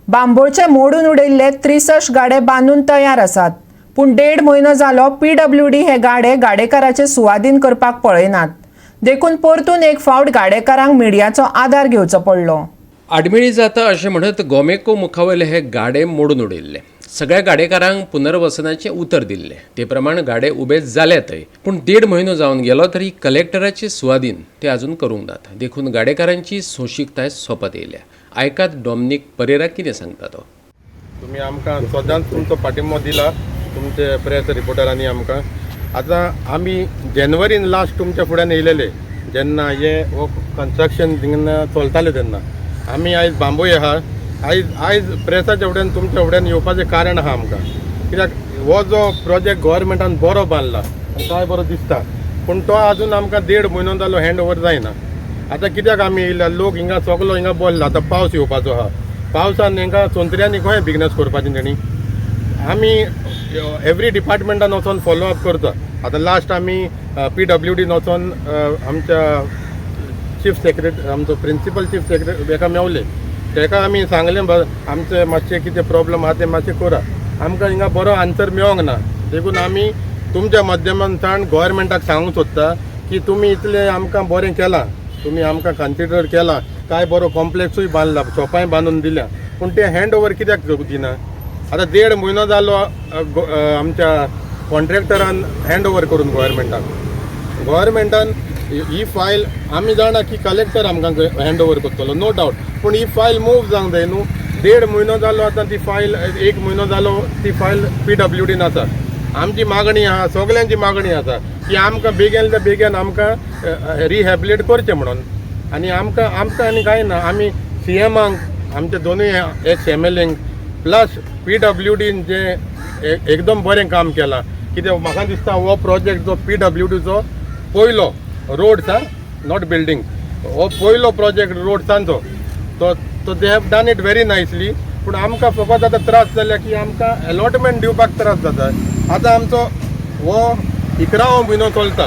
बांबोळचे मोडून उडयल्ले 63 गाडे बांदून तयार आसात, पूण देड म्हयनो जालो पीडब्ल्यूडी हे गाडे गाडेकाराचे सुवादीन करपाक पळयनात. देखून परतून एक फावट गाडेकारांक मिडियाचो आदार घेवचो पडलो. आडमेळी जाता अशें म्हणत गोमेको मुखावयले हे गाडे मोडून उडयल्ले. सगळ्या गाडेकारांक पुनर्वसनाचें उतर दिल्लें. ते प्रमाण गाडे उबे जाल्यातय, पूण देड म्हयनो जावन गेलो तरी कलेक्टराचे सुवादीन ते अजून करूंक नात. देखून गाडेकारांची सोंशीकताय सोंपत येयल्या. आयकात डॉमनीक परेरा कितें सांगता तो. तुमी आमकां सदांच तुमचो पाठिंबो दिला, तुमचे प्रेस रिपोर्टरांनी आमकां. आतां आमी जेनवरीन लास्ट तुमच्या फुड्यान येयलेले, जेन्ना हे हो कन्स्ट्रक्शन थिंगा चलतालें तेन्ना. आमी आयज बांबोळे आहा. आयज प्रेसाच्या फुड्यान, तुमच्या फुड्यान येवपाचें कारण आहा आमकां, कित्याक हो जो प्रोजेक्ट गोवोरमेंटान बरो बांदला आनी काय बरो दिसता, पूण तो अजून आमकां देड म्हयनो जालो हँड ओवर जायना. आतां कित्याक आमी येयल्या, लोक हिंगा सगलो हिंगा बसला. आतां पावस येवपाचो आहा. पावसान हेंकां सोंत्र्यांनी खंय बिजनस करपाचें तेणी? आमी एवरी डिपार्टमेंटान वचोन फॉलो अप करता. आतां लास्ट आमी पीडब्ल्यूडीन वचोन आमच्या चीफ सेक्रेटरी, आमचो प्रिंसिपल चीफ सेक्रेटरी हेका मेवले. तेका आमी सांगलें, आमचे मातशें कितें प्रॉब्लम आहा ते मातशें करा. आमकां हिंगा बरो आन्सर मेळोंक ना. देखून आमी तुमच्या माध्यमांतल्यान गोवोरमेंटाक सांगूंक सोदता की तुमी इतलें आमकां बरें केलां, तुमी आमकां कन्सिडर केलां, काय बरो कॉम्प्लेक्सूय बांदला, शॉपांय बांदून दिल्या, पूण ते हँड ओवर कित्याक दिना? आतां देड म्हयनो जालो आमच्या कॉन्ट्रॅक्टरान हँड ओवर करून गोवोरमेंटाक. गोवोरमेंटान ही फायल, आमी जाणा की कलेक्टर आमकां हँड ओवर करतलो, नो डावट, पूण ही फायल मूव जावंक जाय न्हू. देड म्हयनो जालो आतां ती फायल, एक म्हयनो जालो ती फायल पीडब्ल्यूडीन आसा. आमची मागणी आहा, सगल्यांची मागणी आसा की आमकां बेगीन ते बेगीन आमकां रिहॅबिलिटेट करचें म्हणून. आनी आमकां आनी कांय ना. आमी सीएमाक, आमचे दोनूय एक्स एमएलएंक, प्लस पीडब्ल्यूडीन जे एकदम बरें काम केलां, कित्याक म्हाका दिसता हो प्रोजेक्ट जो पीडब्ल्यूडीचो पयलो रोड्स आं, not building, हो पयलो प्रोजेक्ट रोड्सांचो तो तो they have done it very nicely. पूण आमकां फकत आतां त्रास जाल्या की आमकां एलॉटमेंट दिवपाक त्रास जाता. आतां आमचो हो 11वो म्हयनो चलता.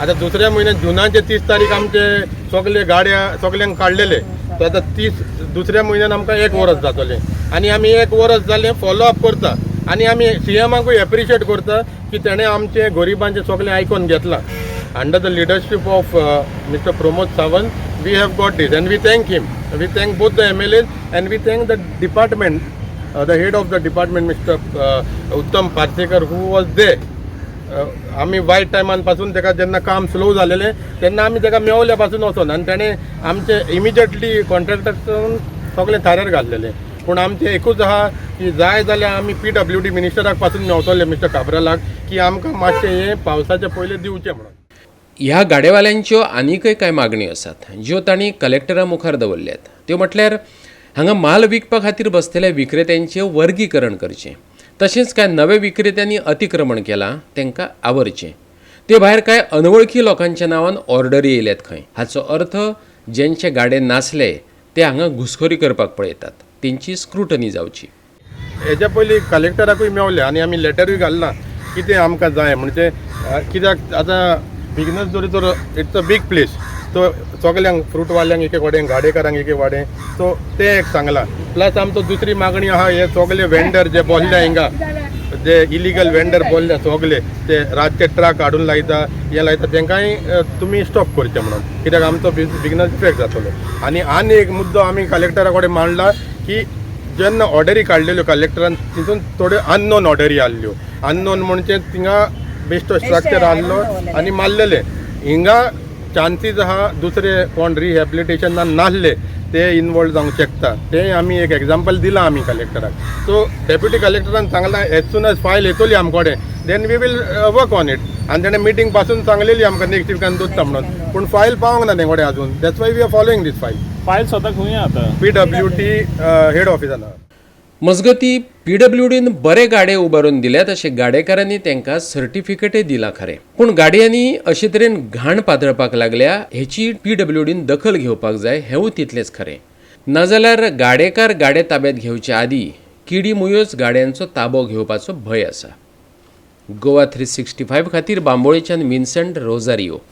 आतां दुसऱ्या म्हयन्यात जुनाचे 30 तारीख आमचे सगले गाड्या सगल्यांक काडलेले. तो आतां 30, दुसऱ्या म्हयन्यान आमकां एक वरस जातलें आनी आमी एक वरस जालें फॉलो अप करता. आनी आमी सीएमाकूय एप्रिशिएट करता की तेणें आमचे गरिबांचें सगळें आयकोन घेतलां. Under the leadership of Mr. Pramod Sawant, we have got this and we thank him. We thank both the MLAs and we thank the department, the head of the department, Mr. Uttam Parsekar, who was there. आमी वायट टायमान पासून तेका, जेन्ना काम slow जालेलें तेन्ना आमी तेका मेवल्या पासून वचोन आनी तेणें आमचे इमिजिएटली कॉन्ट्रॅक्टर सगळें थाऱ्यार घातलेलें. पूण आमचें एकूच आहा की जाय जाल्यार आमी पीडब्ल्यूडी मिनिस्टराक पासून मेवतले, मिस्टर काब्रालाक, की आमकां मातशें हें पावसाचे पयलें दिवचें म्हणून. ह्या गाडेवाल्यांच्यो आनीकय कांय मागण्यो आसात ज्यो तांणी कलेक्टरा मुखार दवरल्यात. त्यो म्हटल्यार हांगा माल विकपा खातीर बसतल्या विक्रेत्यांचें वर्गीकरण करचें, तशेंच कांय नवे विक्रेत्यांनी अतिक्रमण केलां तांकां आवरचें. ते भायर कांय अनवळखी लोकांच्या नांवान ऑर्डरी येयल्यात खंय. हाचो अर्थ जेंचे गाडे नासले ते हांगा घुसखोरी करपाक पळयतात, तेंची स्क्रुटनी जावची. हेच्या पयलीं कलेक्टराकूय मेवले आनी आमी लेटरूय घालना कितें आमकां जाय. म्हणजे कित्याक आतां बिगनस जरी तर it's a big place, so सगल्यांक, फ्रूटवाल्यांक एके कडेन, गाडेकारांक एके वाडें, सो तें एक सांगलां. प्लस आमचो दुसरी मागणी आहा, हे सगले वेंडर जे बसल्या हिंगा, जे इलिगल वेंडर बसल्या सगले, ते रातचे ट्रक हाडून लायता, हे लायता, तेंकांय तुमी स्टॉप करचें म्हणून, कित्याक आमचो बिजनस इफेक्ट जातलो. आनी आनी एक मुद्दो आमी कलेक्टरा कडेन मांडला की जेन्ना ऑर्डरी काडलेल्यो कलेक्टरान, तितून थोड्यो अननोन ऑर्डरी आहल्यो. अननोन म्हणजे थिंगा बेश्टो स्ट्रक्चर आहलो आनी मारलेले. हिंगा चान्सीस आहा दुसरे कोण रिहॅबिलिटेशनान नासले ते इनवॉल्व जावंक शकता. ते आमी एक एग्जाम्पल दिलां आमी कलेक्टराक. सो डेप्युटी कलेक्टरान सांगलां, एज सून एज फायल येतली आम कडेन, then we will work on it. आनी तेणें मिटींग पासून सांगलेली आमकां नेक्स्ट विकान दवरता म्हणून, पूण फायल पावंक ना ते कडेन अजून. That's why we are following this file. File स्वता खंय आता? पीडब्ल्यूडी हेड ऑफिसान. मजगती, पीडब्ल्यूडीन बरे गाडे उबारून दिल्यात अशें गाडेकारांनी तांकां सर्टिफिकेटय दिलां खरें, पूण गाडयांनी अशे तरेन घाण पातळपाक लागल्या हेची पीडब्ल्यूडीन दखल घेवपाक जाय हेंवूय तितलेंच खरें. नाजाल्यार गाडेकार गाडे ताब्यात घेवचे आदीं किडी मुयोच गाड्यांचो ताबो घेवपाचो भंय आसा. गोवा 365 खातीर बांबोळेच्यान विन्संट रोजारियो.